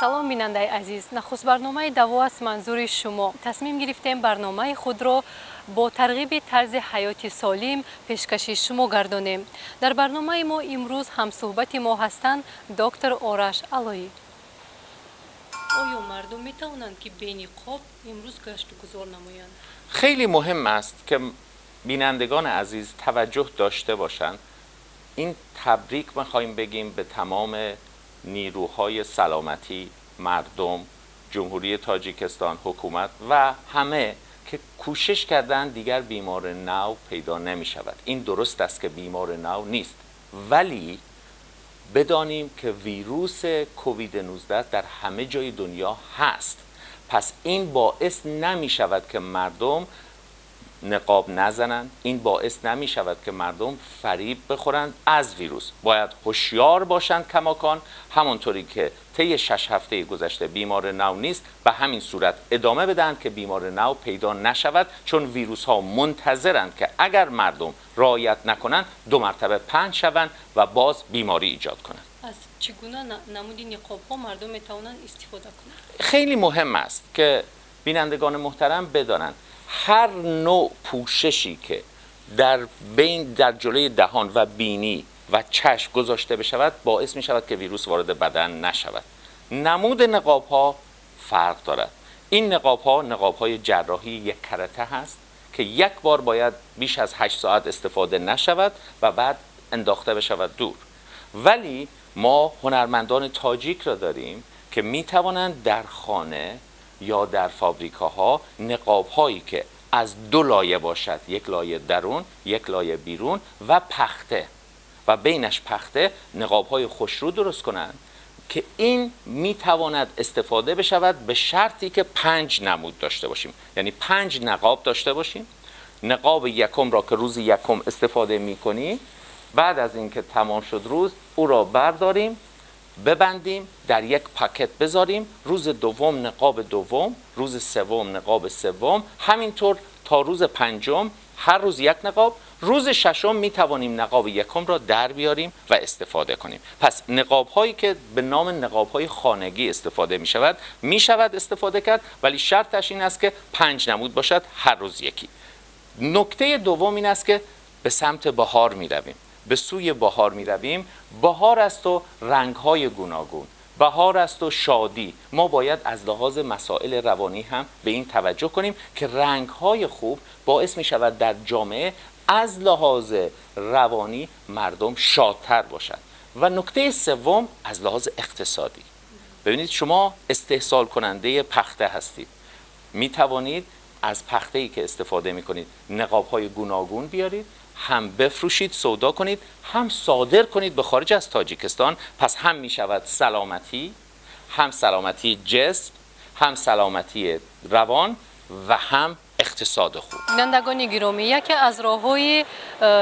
Салом, бинандаи азиз! Нахуст барномаи «Даво» аст манзури шумо. Тасмим гирифтем барномаи худро бо тарғиби тарзи ҳаёти солим пешкаши шумо гардонем. Дар барномаи мо имрӯз ҳамсӯҳбати мо ҳастанд доктор Ораш Алоӣ. Оё мардум метавонанд, ки бениқоб имрӯз гаштугузор намоянд? خیلی مهم است که بینندگان عزیز توجه داشته باشند. این تبریک میخوایم بگیم به تمام نیروهای سلامتی، مردم جمهوری تاجیکستان، حکومت و همه که کوشش کردن دیگر بیمار نو پیدا نمی شود. این درست است که بیمار نو نیست، ولی بدانیم که ویروس کووید 19 در همه جای دنیا هست. پس این باعث نمی شود که مردم نقاب نزنند، این باعث نمی شود که مردم فریب بخورند از ویروس. باید هوشیار باشند کماکان. همانطوری که طی 6 هفته گذشته بیمار نو نیست، به همین صورت ادامه بدهند که بیمار نو پیدا نشود، چون ویروس ها منتظرند که اگر مردم رعایت نکنند، دو مرتبه پهن شوند و باز بیماری ایجاد کنند. Аз чӣ гуна намуди ниқобҳо мардум метавонанд истифода кунанд? خیلی مهم است که بینندگان محترم بدانند هر نوع پوششی که در جلوی دهان و بینی و چشم گذاشته بشود، باعث می شود که ویروس وارد بدن نشود. نمود نقاب ها فرق دارد. این نقاب ها، نقاب های جراحی یک کرته هست که یک بار باید بیش از 8 ساعت استفاده نشود و بعد انداخته بشود دور. ولی ما هنرمندان تاجیک را داریم که می توانند در خانه یا در فابریکاها نقاب هایی که از دو لایه باشد، یک لایه درون، یک لایه بیرون و پخته و بینش پخته، نقاب های خوشرو درست کنند که این میتواند استفاده بشود، به شرطی که پنج نمود داشته باشیم، یعنی پنج نقاب داشته باشیم. نقاب یکم را که روز یکم استفاده میکنیم، بعد از اینکه تمام شد روز، او را برداریم، ببندیم، در یک پاکت بذاریم. روز دوم نقاب دوم، روز سوم نقاب سوم، همینطور تا روز پنجم هر روز یک نقاب. روز ششم می توانیم نقاب یکم را در بیاریم و استفاده کنیم. پس نقاب هایی که به نام نقاب های خانگی استفاده می شود، می شود استفاده کرد، ولی شرطش این است که پنج نمود باشد، هر روز یکی. نکته دوم این است که به سمت بهار می رویم، به سوی بهار می رویم. بهار است و رنگ های گوناگون، بهار است و شادی. ما باید از لحاظ مسائل روانی هم به این توجه کنیم که رنگ های خوب باعث می شود در جامعه از لحاظ روانی مردم شادتر باشند. و نکته سوم از لحاظ اقتصادی. ببینید، شما استحصال کننده پخته هستید. می توانید از پخته ای که استفاده می کنید نقاب های گوناگون بیارید، هم بفروشید، سودا کنید، هم صادر کنید به خارج از تاجیکستان. پس هم می شود سلامتی، هم سلامتی جسم، هم سلامتی روان و هم اقتصاد خوب. Бинандагони гиромӣ, яке аз роҳҳои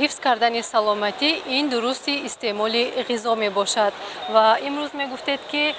ҳифз кардани саломатӣ ин дурусти истеъмоли ғизо мебошад. Ва имрӯз мегуфтед, ки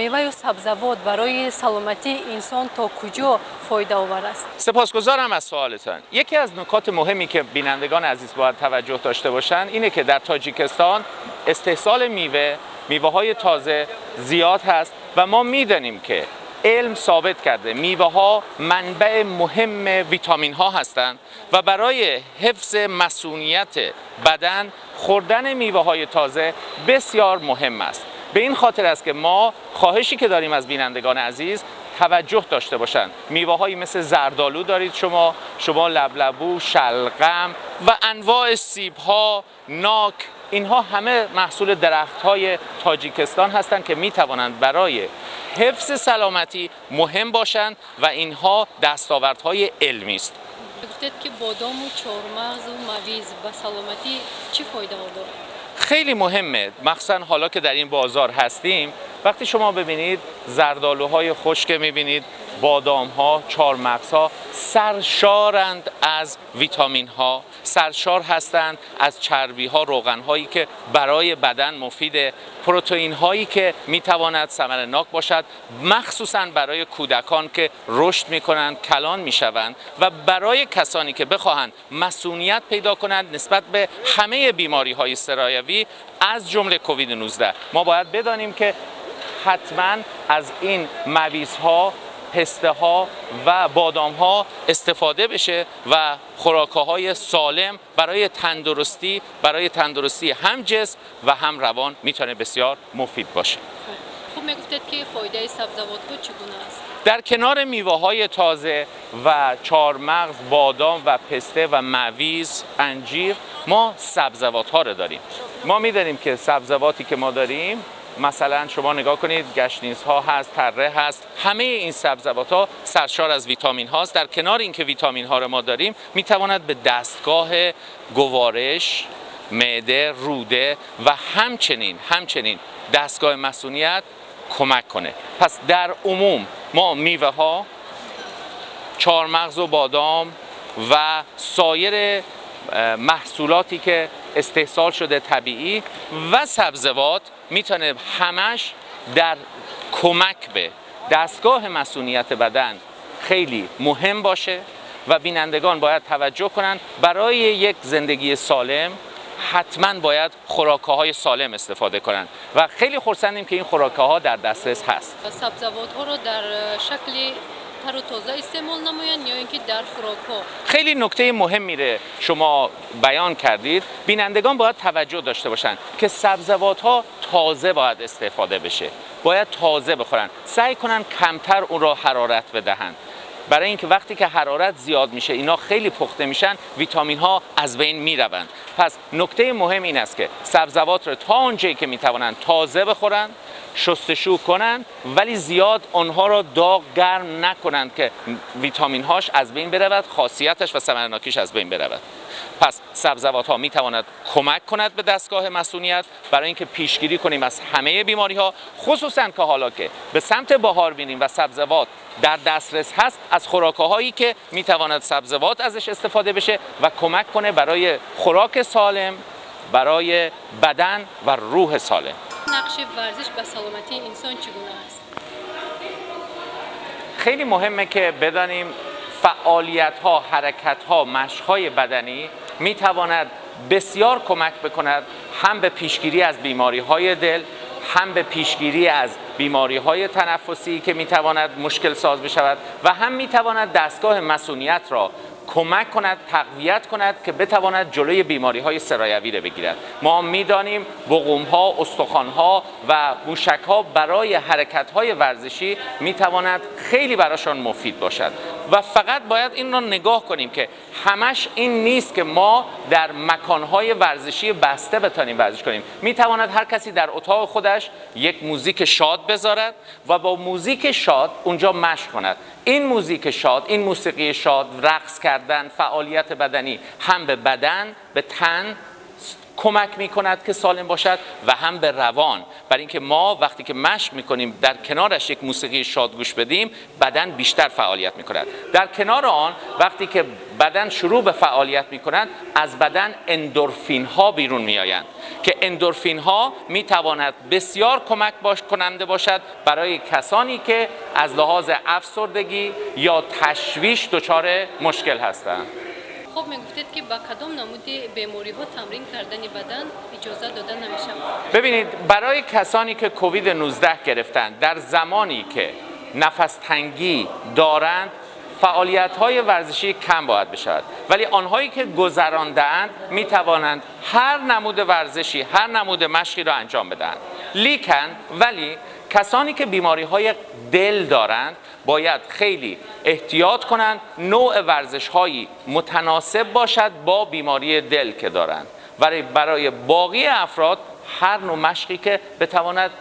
меваю сабзавот барои саломатии инсон то куҷо фоидаовар аст? سپاسگزارم از سوالتان. یکی از نکات مهمی که بینندگان عزیز باید توجه داشته باشند اینه که در تاجیکستان استحصال میوه، میوه های تازه زیاد هست و ما میدانیم که علم ثابت کرده میوه ها منبع مهم ویتامین ها هستند و برای حفظ مصونیت بدن خوردن میوه های تازه بسیار مهم است. به این خاطر است که ما خواهشی که داریم از بینندگان عزیز توجه داشته باشند. میوه هایی مثل زردآلو دارید شما، لبلبو، شلغم و انواع سیب ها، ناک، اینها همه محصول درخت های تاجیکستان هستند که می توانند برای حفظ سلامتی مهم باشند و اینها دستاوردهای علمی است. Гуфтед, ки бодому чормағзу мавиз ба саломатӣ чӣ фоидаҳо дорад? خیلی مهمه، مخصوصا حالا که در این بازار هستیم. وقتی شما ببینید زردآلوهای خشک میبینید، بادام ها، چهارمغز ها سرشارند از ویتامین ها، سرشار هستند از چربی ها، روغن هایی که برای بدن مفیده، پروتئین هایی که میتواند ثمرناک باشد، مخصوصا برای کودکان که رشد میکنند، کلان میشوند و برای کسانی که بخواهند مصونیت پیدا کنند نسبت به همه بیماری های سرایوی از جمله کووید 19. ما باید بدانیم که حتما از این مویزها، پسته ها و بادام ها استفاده بشه و خوراک های سالم برای تندرستی هم جسم و هم روان میتونه بسیار مفید باشه. خوب میگفتید که فایده سبزیجات ها چگونه است؟ در کنار میوه های تازه و چهارمغز، بادام و پسته و مویز، انجیر، ما سبزیجات ها رو داریم. ما میدانیم که سبزیجاتی که ما داریم، مثلا شما نگاه کنید گشنیز ها هست، تره هست، همه این سبزیجات ها سرشار از ویتامین هاست. در کنار اینکه ویتامین ها رو ما داریم، میتواند به دستگاه گوارش، معده، روده و همچنین دستگاه مسئولیت کمک کنه. پس در عموم ما میوه ها، چهارمغز و بادام و سایر محصولاتی که استحصال شده طبیعی و سبزیجات میتونه همش در کمک به دستگاه مسئولیت بدن خیلی مهم باشه و بینندگان باید توجه کنن برای یک زندگی سالم حتما باید خوراک‌های سالم استفاده کنن و خیلی خرسندیم که این خوراک‌ها در دسترس هست. سبزیجات ها رو در شکل تر و تازه استعمال نمایند یا اینکه در خوراک‌ها؟ خیلی نکته مهمی رو شما بیان کردید. بینندگان باید توجه داشته باشن که سبزیجات ها تازه باید استفاده بشه، باید تازه بخورن، سعی کنن کمتر اون را حرارت بدهن، برای اینکه وقتی که حرارت زیاد میشه اینا خیلی پخته میشن، ویتامین ها از بین میروند. پس نکته مهم این است که سبزیجات رو تا اونجایی که میتوانند تازه بخورن، شستشو کنن، ولی زیاد آنها را داغ گرم نکنند که ویتامین هاش از بین برود، خاصیتش و ثمرناکیش از بین برود. پس سبزیجات ها میتواند کمک کند به دستگاه مسئولیت برای اینکه پیشگیری کنیم از همه بیماری ها، خصوصا که حالا که به سمت بهار میریم و سبزیجات در دسترس هست، از خوراک هایی که میتواند سبزیجات ازش استفاده بشه و کمک کنه برای خوراک سالم، برای بدن و روح سالم. نقش ورزش به سلامتی انسان چگونه است؟ خیلی مهمه که بدانیم فعالیت ها، حرکت ها، مشق های بدنی میتواند بسیار کمک بکند، هم به پیشگیری از بیماری های دل، هم به پیشگیری از بیماری های تنفسی که میتواند مشکل ساز بشود و هم میتواند دستگاه مسئولیت را کمک کند، تقویت کند که بتواند جلوی بیماری های سرایوی را بگیرد. ما میدانیم بقوم ها، استخوان ها و موشک ها برای حرکت های ورزشی میتواند خیلی براشان مفید باشد و فقط باید این را نگاه کنیم که همش این نیست که ما در مکانهای ورزشی بسته بتانیم ورزش کنیم. میتواند هر کسی در اتاق خودش یک موزیک شاد بذارد و با موزیک شاد اونجا مشق کند. این موزیک شاد، این موسیقی شاد، رقص کردن، فعالیت بدنی هم به بدن، به تن کمک میکند که سالم باشد و هم به روان. برای اینکه ما وقتی که مشق میکنیم در کنارش یک موسیقی شاد گوش بدیم، بدن بیشتر فعالیت میکند. در کنار آن وقتی که بدن شروع به فعالیت میکند، از بدن اندورفین ها بیرون میآیند که اندورفین ها میتواند بسیار کمک کننده باشد برای کسانی که از لحاظ افسردگی یا تشویش دچار مشکل هستند. خب میگفتید که با کدام نمود بیماری ها تمرین کردن بدن اجازه داده نمیشه؟ ببینید، برای کسانی که کووید 19 گرفتن در زمانی که نفس تنگی دارند، فعالیت های ورزشی کم باید بشود، ولی آنهایی که گذرانده‌اند میتوانند هر نمود ورزشی، هر نمود مشقی را انجام بدهند. لیکن ولی کسانی که بیماری های دل دارند باید خیلی احتیاط کنند، نوع ورزش هایی متناسب باشد با بیماری دل که دارند. ولی برای باقی افراد هر نوع مشقی که بتواند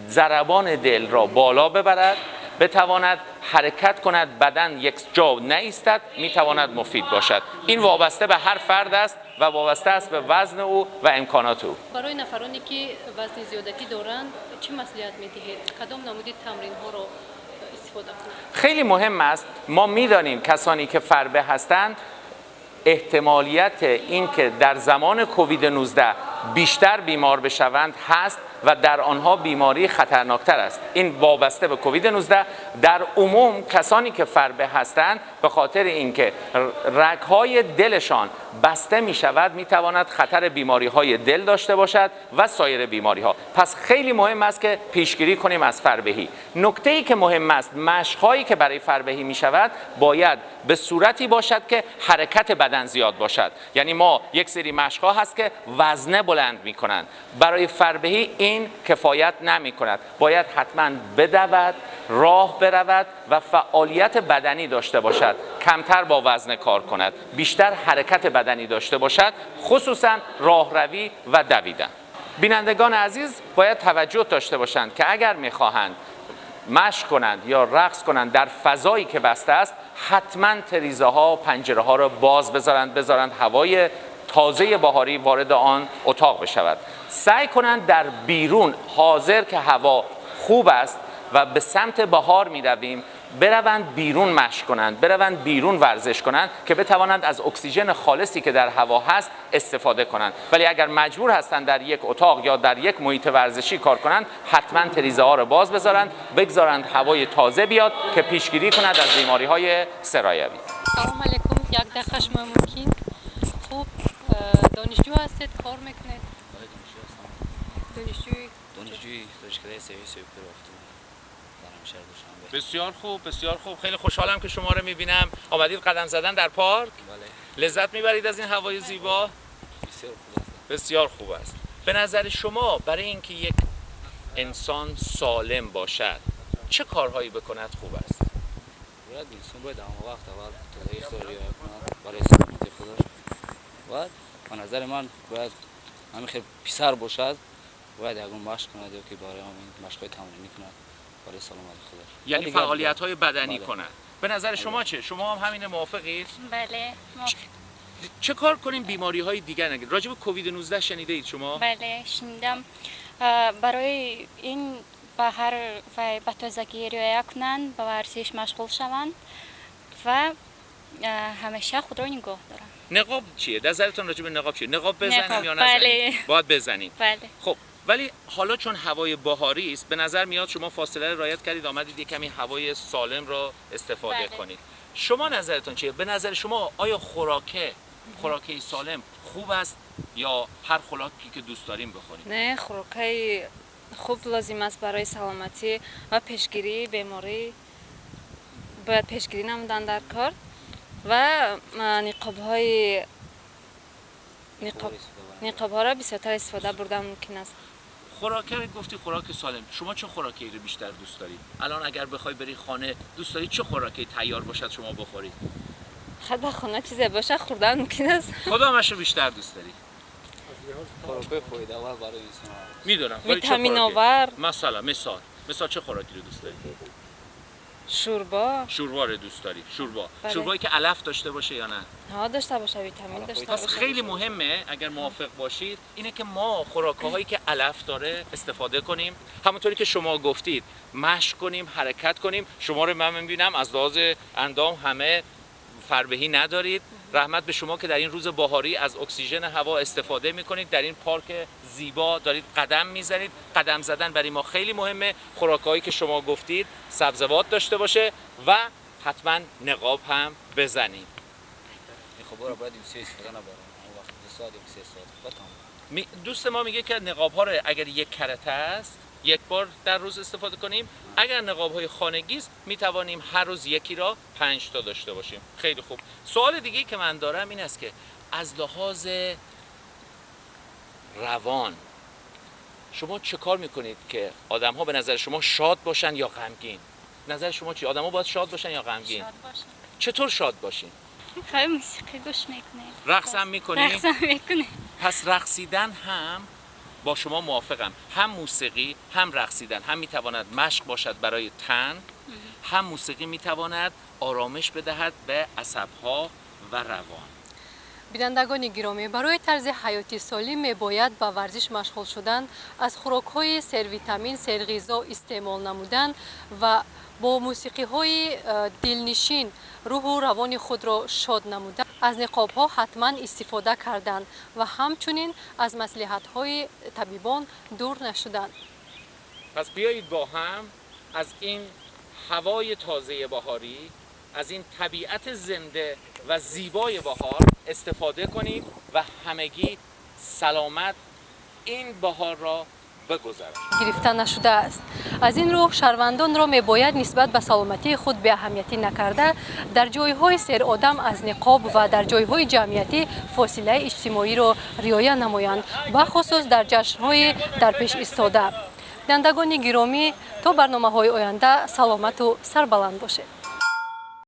ضربان دل را بالا ببرد، بتواند حرکت کند، بدن یک جا نایستد، میتواند مفید باشد. این وابسته به هر فرد است و وابسته است به وزن او و امکانات او. برای نفرانی که وزن زیادتی دارند چه مصلحت میدهید؟ کدام نمود تمرین ها را استفاده کنند؟ خیلی مهم است. ما میدانیم کسانی که فربه هستند احتمالیت این که در زمان کووید 19 بیشتر بیمار بشوند هست. و در آنها بیماری خطرناکتر است. این وابسته به کووید 19. در عموم کسانی که فربه هستند به خاطر اینکه رگ‌های دلشان بسته می شود می تواند خطر بیماری های دل داشته باشد و سایر بیماری ها. پس خیلی مهم است که پیشگیری کنیم از فربهی. نکته ای که مهم است، مشق هایی که برای فربهی می شود باید به صورتی باشد که حرکت بدن زیاد باشد. یعنی ما یک سری مشق ها هست که وزنه بلند می کنند، برای فربهی این کفایت نمی کند. باید حتما بدود، راه برود و فعالیت بدنی داشته باشد، کمتر با وزنه کار کند، بیشتر حرکت بدنی داشته باشد، خصوصا راهروی و دویدن. بینندگان عزیز باید توجه داشته باشند که اگر میخواهند مشق کنند یا رقص کنند در فضایی که بسته است، حتما تریزه ها و پنجره ها را باز بذارند هوای تازه بهاری وارد آن اتاق بشود. سعی کنند در بیرون حاضر که هوا خوب است و به سمت بهار می رویم، بروند بیرون مشق کنند، بروند بیرون ورزش کنند که بتوانند از اکسیژن خالصی که در هوا هست استفاده کنند. ولی اگر مجبور هستند در یک اتاق یا در یک محیط ورزشی کار کنند، حتما تریزه ها رو باز بذارند، بگذارند هوای تازه بیاد که پیشگیری کند از بیماری های سرایوی. سلام علیکم، یک دقیقه شما ممکن؟ خوب، دانشجو هستید، کار میکنید؟ بله، دانشجو هستم. دانشجوی؟ دانشجوی دانشکده سیاسی سوپر. بسیار خوب، بسیار خوب. خیلی خوشحالم که شما رو میبینم. آمدید قدم زدن در پارک؟ بله. لذت میبرید از این هوای زیبا؟ بسیار خوب است. بسیار خوب است. به نظر شما برای اینکه یک انسان سالم باشد چه کارهایی بکند خوب است؟ باید انسان باید همه وقت اول تغذیه خود را رعایت کند برای سلامتی خودش. باید به نظر من باید همین خیلی پسر باشد، باید یگان مشق کند یا که برای همین مشق‌های تمرینی کند برای سلامتی خودش. یعنی فعالیت‌های بدنی بله. کند. به نظر شما چه؟ شما هم همین موافقید؟ بله، موافق. چه کار کنیم بیماری‌های دیگر نگیریم؟ راجع به کووید 19 شنیده اید شما؟ بله، شنیدم. برای این به هر و به تازگی رعایت کنند، به ورزش مشغول شوند و همیشه خود را نگاه دارند. نقاب چیه؟ نظرتون راجع به نقاب چیه؟ نقاب بزنیم یا نزنیم؟ بله. باید بزنیم. بله. خب ولی حالا چون هوای بهاری است به نظر میاد شما فاصله رو رعایت کردید، آمدید یه کمی هوای سالم رو استفاده بله. کنید. شما نظرتون چیه؟ به نظر شما آیا خوراکه سالم خوب است یا هر خوراکی که دوست داریم بخوریم؟ نه، خوراکه خوب لازم است برای سلامتی و پیشگیری بیماری. باید پیشگیری نمودن در کار و نقاب‌ها را بیشتر استفاده بردن ممکن است. خوراکه رو گفتی، خوراک سالم. شما چه خوراکی رو بیشتر دوست دارید؟ الان اگر بخوای بری خانه دوست داری چه خوراکی تیار باشد شما بخورید؟ خب خانه چیزی باشه خوردن ممکن است. کدامش رو بیشتر دوست داری؟ خوراکای فایده آور برای انسان. میدونم. ویتامین آور. مثلا مثال چه خوراکی رو دوست داری؟ شوربا. شوربا رو دوست داری؟ شوربا. بله. شوربایی که علف داشته باشه یا نه؟ ها داشته باشه، ویتامین داشته باشه. پس خیلی مهمه اگر موافق باشید اینه که ما خوراک‌هایی که علف داره استفاده کنیم. همونطوری که شما گفتید مشق کنیم، حرکت کنیم. شما رو من می‌بینم از لحاظ اندام همه فربهی ندارید. رحمت به شما که در این روز بهاری از اکسیژن هوا استفاده میکنید، در این پارک زیبا دارید قدم میزنید. قدم زدن برای ما خیلی مهمه. خوراک‌هایی که شما گفتید سبزیجات داشته باشه و حتما نقاب هم بزنید. نقاب‌ها رو باید استفاده نبرم. اون وقت 2 ساعت یا 3 ساعت بعد. دوست ما میگه که نقاب ها رو اگر یک کرته است یک بار در روز استفاده کنیم، اگر نقاب های خانگی است میتوانیم هر روز یکی را 5 تا داشته باشیم. خیلی خوب. سوال دیگه که من دارم این است که از لحاظ روان شما چه کار میکنید که آدم ها به نظر شما شاد باشن یا غمگین؟ نظر شما چی؟ آدم ها باید شاد باشن یا غمگین؟ شاد باشن. چطور شاد باشین؟ خیلی موسیقی گوش میکنیم. رقص هم میکنی؟ رقص هم میکنیم. پس رقصیدن هم با شما موافقم، هم موسیقی هم رقصیدن هم میتواند مشق باشد برای تن، هم موسیقی میتواند آرامش بدهد به عصبها و روان. Бинандагони гиромӣ, барои тарзи ҳаёти солим мебояд ба варзиш машғул шудан, аз хӯрокҳои сервитамин, серғизо истеъмол намудан ва бо мусиқиҳои дилнишин рӯҳу равони худро шод намудан, аз ниқобҳо ҳатман истифода кардан ва ҳамчунин аз маслиҳатҳои табибон дур нашудан. Пас биёед бо ҳам аз ин ҳавои тозаи баҳорӣ, аз ин табиати зинда ва зебои баҳор истифода кунем ва ҳамагӣ саломат ин баҳорро бигузаронем. Гирифта нашудааст. Аз ин рӯ шаҳрвандонро мебояд нисбат ба саломатии худ беаҳамиятӣ накарда, дар ҷойҳои серодам аз ниқоб ва дар ҷойҳои ҷамъиятӣ фосилаи иҷтимоиро риоя намоянд, бахусус дар ҷашнҳои дар пеш истода. Бинандагони гиромӣ, то барномаҳои оянда саломату сарбаланд бошед.